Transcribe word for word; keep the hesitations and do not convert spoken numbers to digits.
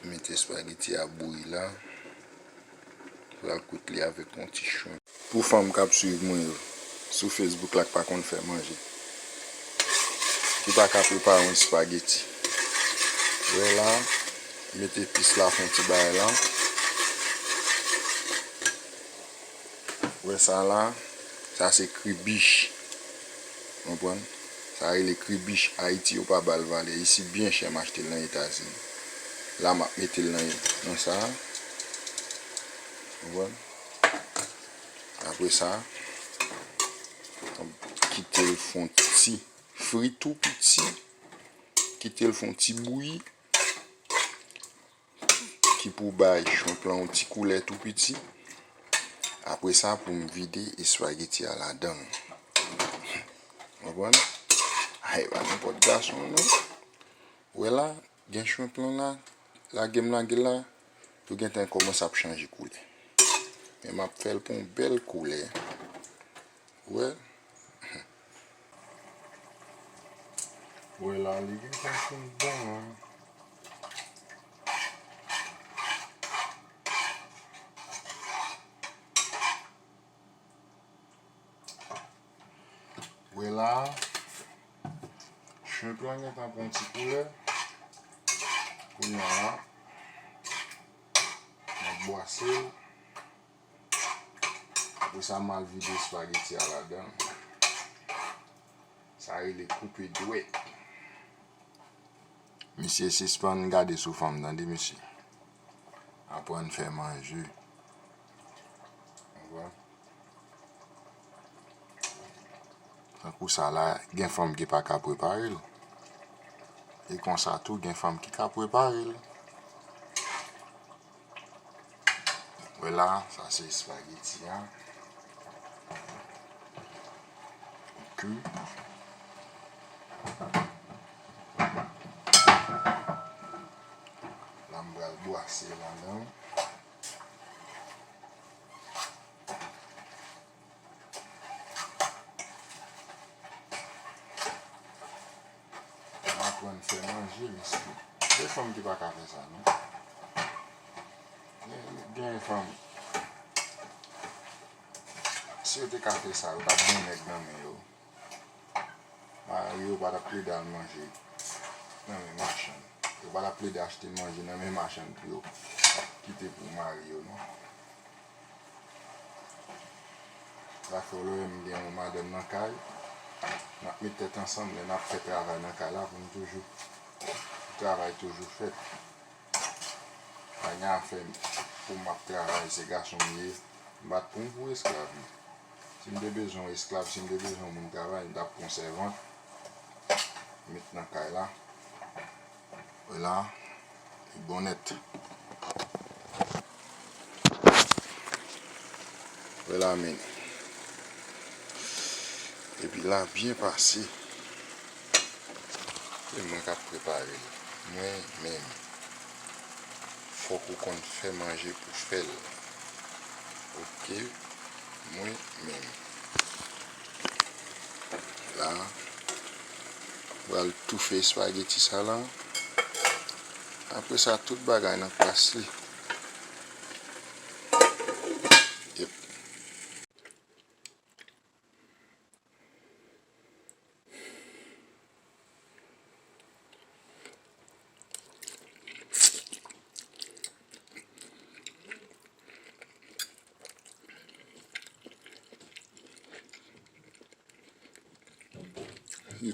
Mete espageti a bouyi la. Pral kwit li avèk yon ti chwen. Pou fanm k ap swiv mwen yo sou Facebook la k pa konn fè manje, ki pa ka prepare yon espageti. Wè la, mete epis la fè yon ti bagay la. Wè sa la, sa se kribich. Konprann? Sa rele kribich. Ayiti yo pa ba l valè. Isi byen chè m achte l nan Etazini. La m ap mete l nan, nan sa. Konprann? Apre sa, kite l fè yon ti fri tou piti. Kite l fè yon ti bouyi. Ki pou bay chanplan yon ti koulè tou piti. Apre sa, pou m vide espageti a ladan l. Konprann? Ay, pa nenpòt gason, non. Wè la, gen chanplan la, lage m lage la, pou gentan kòmanse ap chanje koulè. Men m ap fè l pou yon bèl koulè. Wè. Wè la, li gentan fin bon, an. Wè la, chanplan gentan pran ti koulè. Kounye a la, m ap bwase l. Apre sa, m al vide espageti a ladan l. Sa rele koupe dwèt. Misye sispann gade sou fanm, tande, misye. Aprann fè manje. Ou konprann? Tankou sa la, gen fanm ki pa ka prepare l. E konsa tou, gen fanm ki ka prepare l. Wè la, sa se espageti a. Ki la, m pral bwase ladan. Aprann fè manje, mesye. Gen fanm ki pa ka fè sa, non. Gen, gen fanm, si yo te ka fè sa, yo t ap gen nèg nan men yo. Mari yo pa t ap plede al manje nan men machann. Yo pa t ap plede achte manje nan men machann pou yo kite pou mari yo, non. Sa fè w lè m gen yon madanm nan kay, n ap met tèt ansanm lè n ap fè travay nan kay la pou n toujou, pou travay toujou fèt. Pa gen afè pou m ap travay, se gason m ye, m pa t pran pou esklav, non. Si m te bezwen yon esklav, si m te bezwen yon moun travay, m t ap pran sèvant, met nan kay la. Wè la, li bon nèt. Wè la, men. Epi la byen pase. E mwen k ap prepare l. Mwen menm. Fòk ou konn fè manje pou fè l. Oke? Mwen menm. La, pral toufe espageti sa la. Apre sa, tout bagay nan plas li. Yep. Li